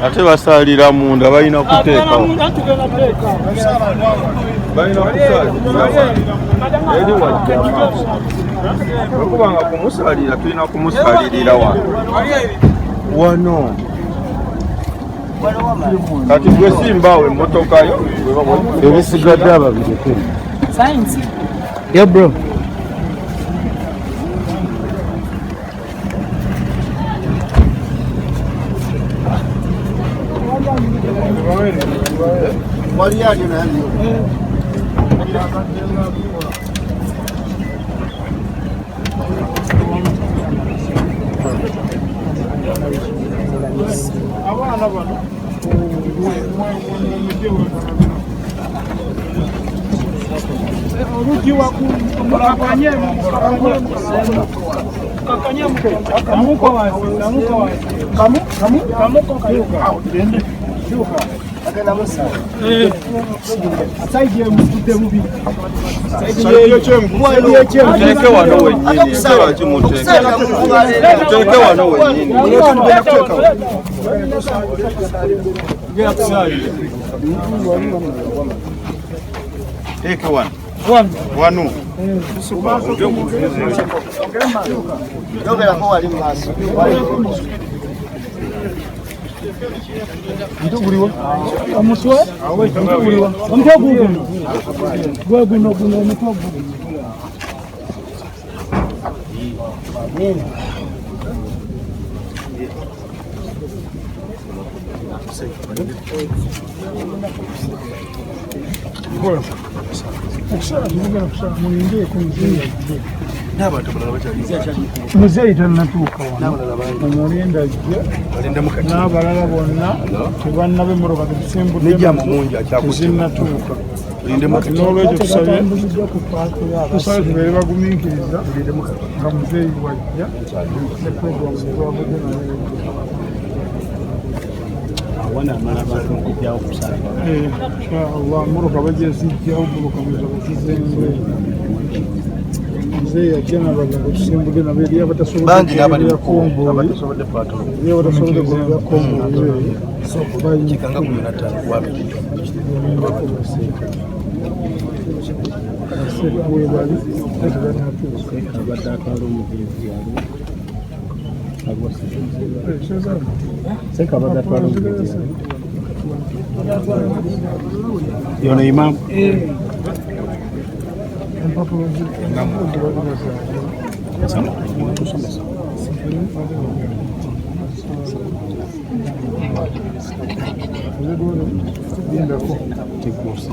Ate basaalira munda, balina kuteekawo, balina kusaalira eri wajja maaso. Bwekuba nga kumusaalira, tulina kumusaalirira wano wano. Kati gwe simbaawo emmotoka yo. Ebisigadde ababireke. Science. Yeah, bro. Abaana bano olugi kamuko wansi, kamuko wansi, kamu kamu kamuko kayuka. Saidi mukudde bubi. Muteeke wano wennyini, lwaki muteeke? Muteeke wano wennyini. Teeke wano wano. Yogerako wali mu maaso. Omutwe omutwe guguno gwe guno guno omutwe guguno. Okusala temugenda kusala, mulindeeko muzeeyi ajje. Muzeeyi tannatuuka wano, omulinda ajje n'abalala bonna tebannaba, emmotoka tetusimbudde tezinnatuuka. N'olwekyo tusabye tusabe tubeere bagumiikiriza nga muzeeyi wajja ne puroguramu zetwavudde nayo. Inshallah mmotoka bajja zijjawo, mmotoka muza bazizenze. Muzeeyi ajja n'abalala tusimbudde nabo, eri abatasobodde Bangi n'abali kugoberera konvoyi, abatasobodde paatolo. Eri abatasobodde kugoberera konvoyi. Kikanga 15 wabiri. Baseeka webali tebanatuuka. Abadde atwala omugenzi yali Seka, abadde atwala omugenzi yali yono imamu. Empapula Tusomesa. Lindako. Tekusi.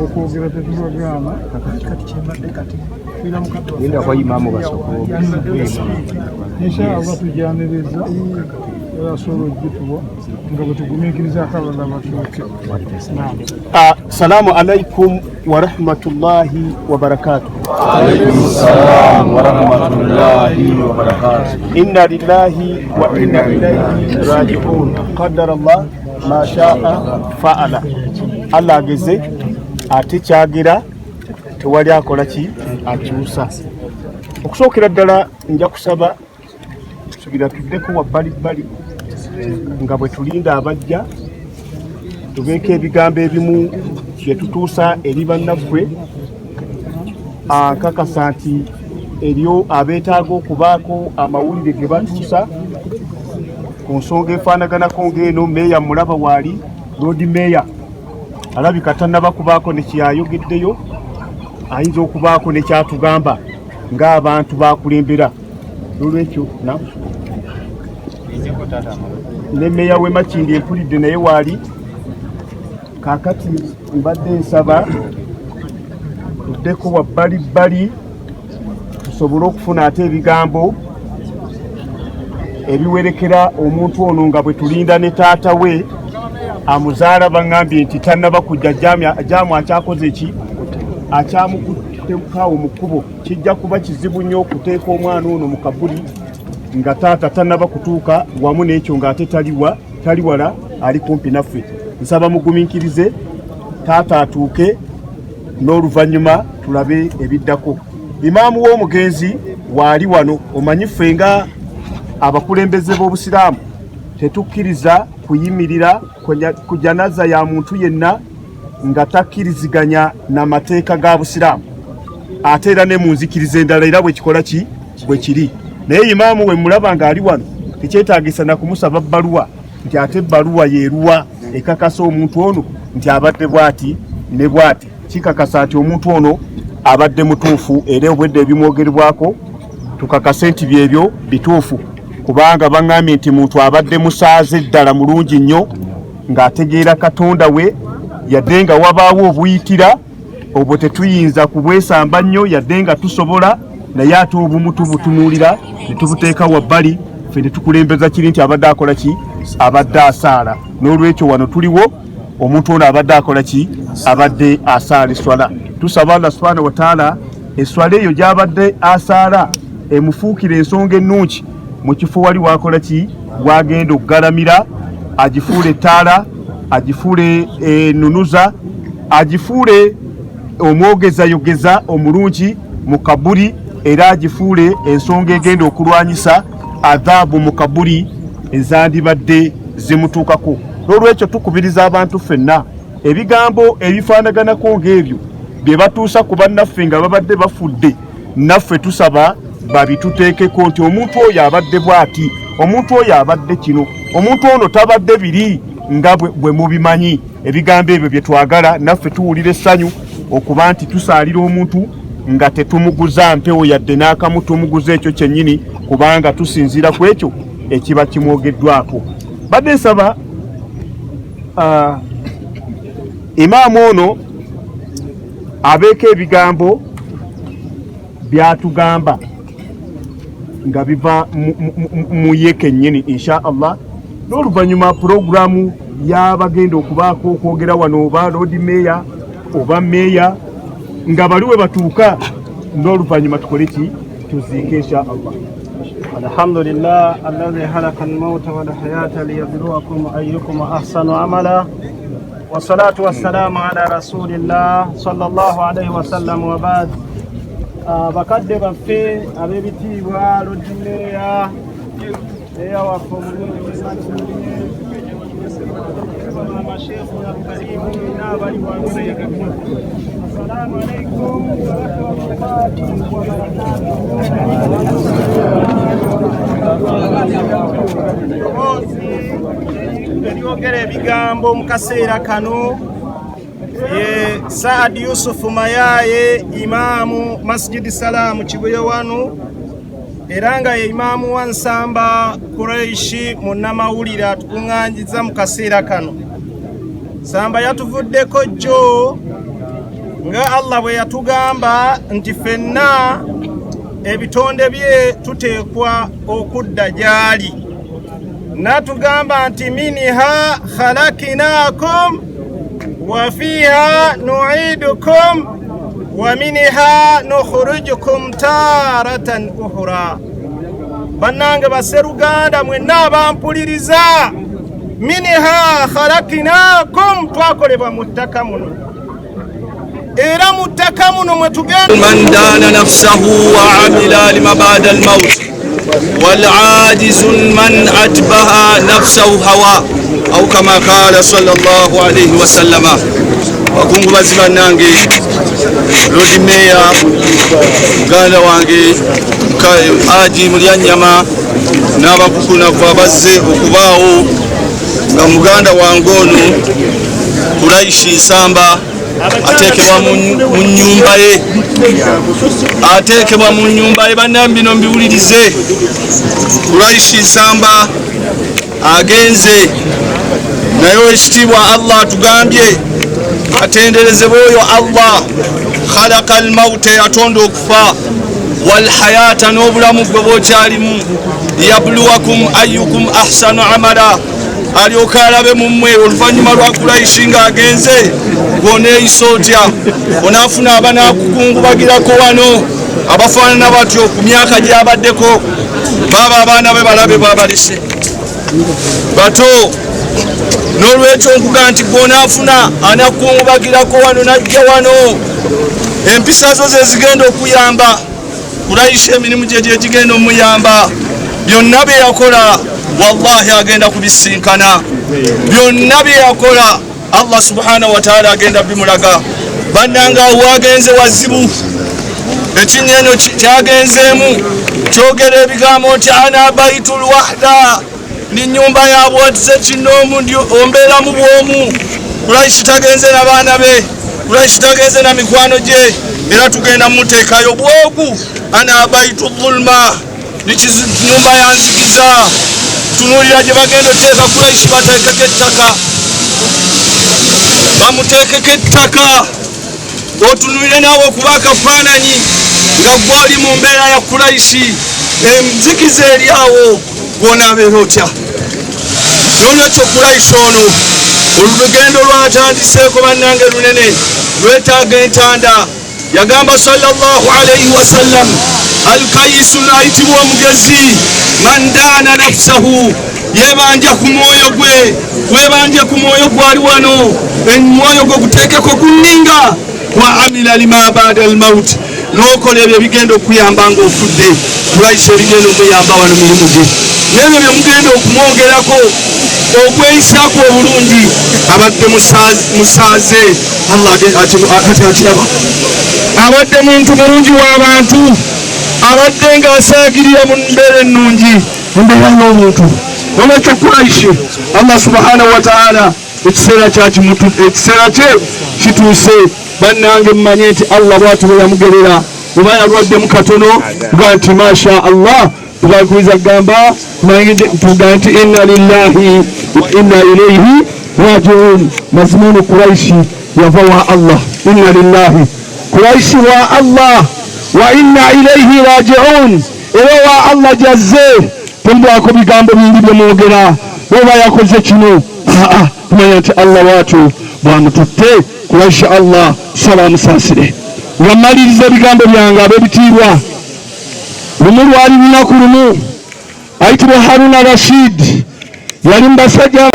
Okwogera tetubagaana. Linda kwa imamu basoko. Inshallah tujaniriza era asobola ogituwa nga bwe tugumiikirizaako abalala batuuke. Assalamu alaikum wa rahmatullahi wa barakatuh. Salam wa rahmatullahi wa barakatuh. Inna lillahi wa inna ilaihi raji'un. Qaddara Allah ma shaa fa'ala. Allah ageze ate kyagira tewali akola ki akyusa. Okusookera ddala nja kusaba tusuubira tuddeko wabbalibbali nga bwe tulinda abajja, tubeeko ebigambo ebimu bye tutuusa eri bannaffe. Akakasa nti eriyo abeetaaga okubaako amawulire ge batuusa ku nsonga efaanaganako ng'eno. Meeya mulaba waali, Lord Meeya alabika tannaba kubaako ne kyayogeddeyo, ayinza okubaako ne kyatugamba ng'abantu bakulembera. Nolwekyo na Ne meeya w'e Makindye empulidde naye waali. Kaakati mbadde nsaba tuddeko wabbali bbali tusobole okufuna ate ebigambo ebiwerekera omuntu ono nga bwe tulinda ne taata we amuzaala. Baŋŋambye nti tannaba kujja, jaamu akyakoze ki, akyamukuttekawo mu kkubo. Kijja kuba kizibu nnyo okuteeka omwana ono mu kabuli nga taata tannaba kutuuka, wamu n'ekyo ng'ate taliwa tali wala, ali kumpi naffe. Nsaba mugumiikirize taata atuuke, n'oluvannyuma tulabe ebiddako. Imaamu w'omugenzi waali wano. Omanyi ffe nga abakulembeze b'obusiraamu tetukkiriza kuyimirira ku janaza ya muntu yenna nga takkiriziganya n'amateeka ga busiraamu, ate era ne mu nzikiriza endala era bwe kikola ki bwe kiri. Naye imaamu we mulaba ng'ali wano, tekyetaagisa na kumusaba bbaluwa nti ate ebbaluwa yeeruwa ekakasa omuntu ono nti abadde bw'ati ne bw'ati. Kikakasa nti omuntu ono abadde mutuufu, era obwedde ebimwogerebwako tukakase nti byebyo bituufu, kubanga baŋŋambye nti muntu abadde musaaze ddala mulungi nnyo ng'ategeera Katonda we, yadde nga wabaawo obuyitira obwo tetuyinza kubwesamba nnyo, yadde nga tusobola, naye ate obumu tubutunuulira ne tubuteeka wabbali. Ffe ne tukulembeza kiri nti abadde akola ki, abadde asaala. N'olwekyo wano tuliwo, omuntu ono abadde akola ki, abadde asaala eswala. Tusaba Allah subhanahu wataala eswala eyo gy'abadde asaala emufuukire ensonga ennungi mu kifo wali wakola ki, wagenda okugalamira, agifuule ettaala, agifuule enunuza, agifuule omwogezayogeza omulungi mu kabuli, era agifuule ensonga egenda okulwanyisa adhaabu mu kabuli ezandibadde zimutuukako. N'olwekyo tukubiriza abantu ffenna, ebigambo ebifaanaganako ng'ebyo bye batuusa ku bannaffe nga babadde bafudde, naffe tusaba babituteekeko nti omuntu oyo abadde bw'ati, omuntu oyo abadde kino, omuntu ono tabadde biri nga bwe mubimanyi. Ebigambo ebyo bye twagala. Naffe tuwulira essanyu okuba nti tusaalira omuntu nga tetumuguza mpewo yadde n'akamu, tumuguza ekyo kyennyini, kubanga tusinziira ku ekyo ekiba kimwogeddwako. Badde nsaba imaamu ono abeeko ebigambo byatugamba nga biva mu ye kennyini, insha Allah. N'oluvannyuma puroguramu y'abagenda okubaako okwogera wano, oba Lord Mayor oba meeya, nga bali we batuuka, n'oluvannyuma tukole ki, tuziike insha Allah. الحمد لله الذي خلق الموت والحياة ليبلوكم أيكم أحسن عملا، والصلاة والسلام على رسول الله صلى الله عليه وسلم، وبعد. Bakadde baffe ab'ebitiibwa, Lord Mayor, meeya waffe omulungi, amasheekhu alkarimu n'abali wano, assalamu alaikum warahmatullahi wabarakatuh. Ddoboozi eryogera ebigambo mu kaseera kano ye Saad Yusufu Mayaye, imaamu Masjidi Salaamu Kibuye wano, era nga ye imaamu wa Nsamba Kureishi, munnamawulire atukuŋŋaanyiza mu kaseera kano. Samba yatuvuddeko jjo, nga Allah bwe yatugamba nti ffenna ebitonde bye tuteekwa okudda gy'ali, n'atugamba nti minha khalakinakum wa fiha nuidukum wa minha nukhrijukum taratan ukhra. Bannange baseruganda mwenna abampuliriza, minha khalakinakum, twakolebwa mu ttaka muno, era mu ttaka muno mwe tugenda. من دان نفسه وعمل لما بعد الموت، والعاجز من أتبع نفسه هواه، أو كما قال صلى الله عليه وسلم. Bakungubazi bannange, Lord Mayor muganda wange Haji Mulyanyama n'abakukunavu abazze okubaawo nga muganda wange ono Kuraishi Nsamba ateekebwa mu nnyumba ye, ateekebwa mu nnyumba ye. Bannambi, bino mbiwulirize. Kuraishi Nsamba. Agenze naye owekitiibwa Allah atugambye atenderezebwe oyo Allah khalaqa almauta, yatonda okufa, walhayata, n'obulamu gwe bwokyalimu, liyabluwakum ayyukum ahsanu amala, alyoke alabe mu mmwe oluvannyuma lwa Kuraishi ng'agenze gw'oneeyisa otya, onaafuna abanaakukungubagirako wano abafaanana batyo ku myaka gy'abaddeko, baaba abaana be balabe babalese bato. N'olwekyo nkuga nti gw'onaafuna anakukungubagirako wano n'ajja wano, empisa zo ze zigenda okuyamba Kuraishi, emirimu gye gye gigenda omuyamba, byonna bye yakola wallahi agenda kubisinkana, byonna bye yakola Allah subhanahu wa ta'ala agenda bimulaga. Bannanga wagenze wazibu, ekinyenyo kyagenzeemu kyogera ebigambo nti ana baitul wahda, ni nyumba yabwatize kinoomu ombeeramu bwomu. Kuraishi tagenze na baana be, Kuraishi tagenze na mikwano gye, era tugenda muteekayo bwogu. Ana baitu dhulma, nyumba yanzikiza. Tunuulira gye bagenda oteeka Kuraishi, bateekeko ettaka, bamuteekeko ettaka. Otunuulire naawe okuba akafaananyi nga gwali mu mbeera ya Kuraishi, enzikiza eri awo gw'onaabeera otya? N'olwekyo Kuraishi ono olugendo lwatandiseeko bannange lunene, lwetaaga entanda. Yagamba sallallahu alayhi wasallam, alkayisu ayitibwa omugezi, man daana nafsahu, yebanja ku mwoyo gwe, webanje ku mwoyo gwali wano, omwoyo gwe guteekeko kunninga, wa amila lima baada almaut, n'okola ebyo ebigenda okuyamba ng'ofudde. Kuraishi ebigenda okuyamba wano mirimu gye n'ebyo bye mugenda okumwongerako okweyisaako obulungi. Abadde musaaze, Allah kati akiraba, abadde muntu mulungi w'abantu, abadde ng'asaagirira mu mbeera ennungi, embeera y'omuntu. Olwekyo Kuraishi Allah subhanahu wa ta'ala ekiseera kye kituuse. Bannange mmanye nti Allah bw'ati bwe yamugerera, oba yalwaddemu katono nga nti masha Allah, tubakubiza kugamba tuga nti inna lillahi wa inna ilayhi rajiun. Mazima ono Kuraishi yava wa Allah, inna lillahi, Kuraishi wa Allah, wa inna ilayhi rajiun, era wa Allah gyazze. Temubwako bigambo bingi bye mwogera, oba yakoze kino, tumanya nti Allah bw'atyo bwamututte. Kuraishi Allah salaamusaasire. Nga mmaliriza ebigambo byange ab'ebitiibwa, lumu lwali lunaku lumu ayitibwa Haruna Rashid, yali mu basajja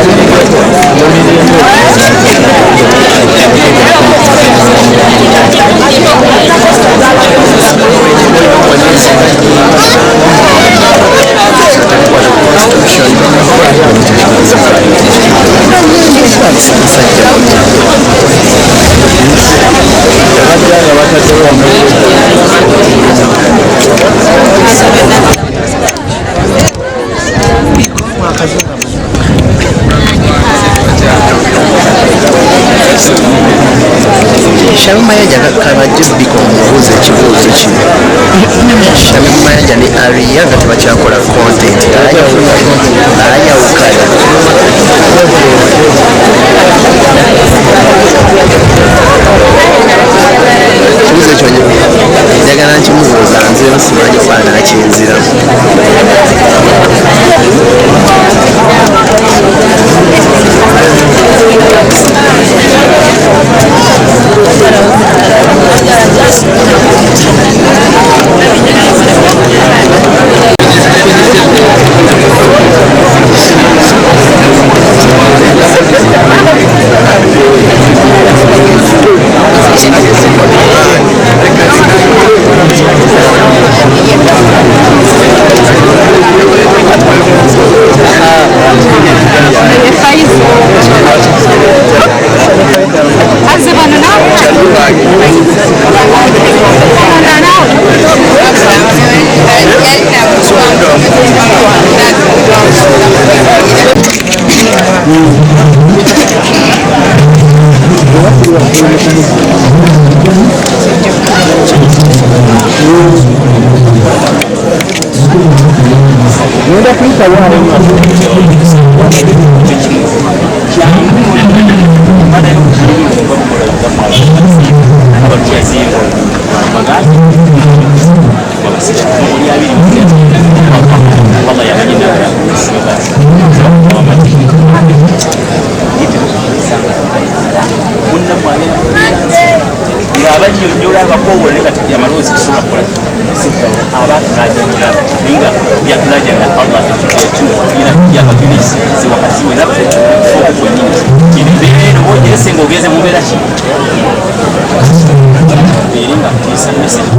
Shamim Mayanja kabajje bbika omubuuza ekibuuzo kino. Shamim Mayanja ne Aria nga tebakyakola content, ayawukana. Ekibuuzo ekyo njagala nkimubuuza nze simanyi oba anaakinziramu. Ngenda kuyita wano. Ng'abannyonnyola abakoowole kati amaloboozi tusobola kukola abatunajanyira naye nga byatunajanya Allah yakatulina wakati we naffe okwennyini embeera eno bwogerese ng'ogenze mu mbeera ki eri nga kutiisa message